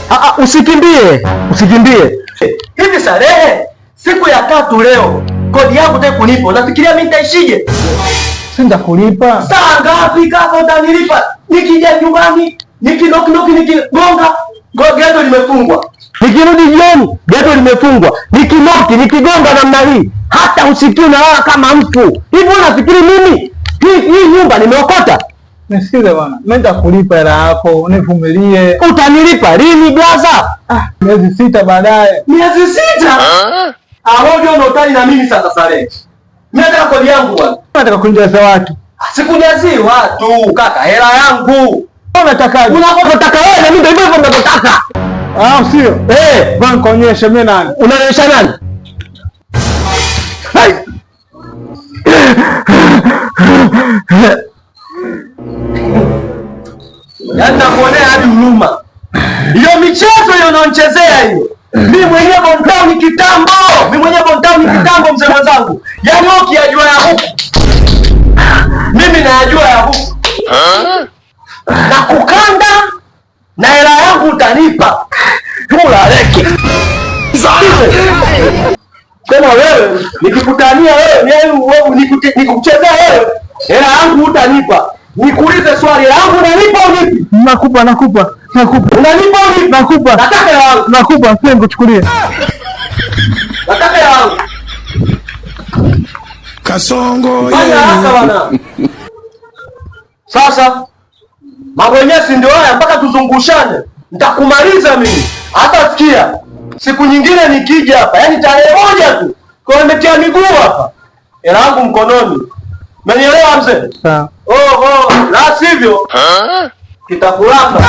Ah, ah, usikimbie, usikimbie. Hivi Salehe, siku ya tatu leo kodi yangu hutaki kunipa, unafikiria mimi nitaishije? Si nitakulipa. Saa ngapi kaka utanilipa? Nikija nyumbani, nikinoki noki, nikigonga, geto limefungwa. Nikirudi jioni, geto limefungwa. Nikinoki, nikigonga namna hii, hata usikii, unalala kama mtu. Hivi unafikiri mimi hii nyumba nimeokota? Nisikize bwana, mimi nitakulipa hela yako, nivumilie. Utanilipa lini, blaza? Ah, miezi 6 baadaye. Miezi 6? Ah, wewe ndio unautani na mimi sasa, Salehe. Mimi nataka kodi yangu, bwana. Nataka kunijaza watu. Sikujazii watu kaka, hela yangu. Unatakaje? Unavyotaka wewe na mimi ndio hivyo hivyo ninavyotaka. Ah, sio? Eh, Bwana, nikuonyeshe mimi nani. Unanionyesha nani? Hai. Yaani nakuonea hadi huruma. Hiyo michezo hiyo unaonchezea hiyo. Mimi mwenyewe Bontown kitambo. Mimi mwenyewe Bontown kitambo, mzee mwenzangu. Yaani wewe ukiyajua ya huku, mimi nayajua ya huku. Na kukanda na hela yangu utanipa. Kula leki. Sema wewe, nikikutania wewe, yaani wewe nikuchezea wewe, hela yangu utanipa. Nikuulize swali, hela yangu unanipa unipi? Nakupa, nakupa, nakupa. Unanipa unipi? Nakupa. Nataka hela yangu. Nakupa, sio nikuchukulie. Nataka hela yangu. Kasongo. Fanya haraka, bwana. Sasa mambo yenyewe si ndio haya, mpaka tuzungushane. Nitakumaliza mimi. Hata sikia, siku nyingine nikija hapa, yaani tarehe 1 tu, kwa nimetia miguu hapa, hela yangu mkononi. Umenielewa, mzee? Sawa. Oh, oh, la sivyo kitakulamba.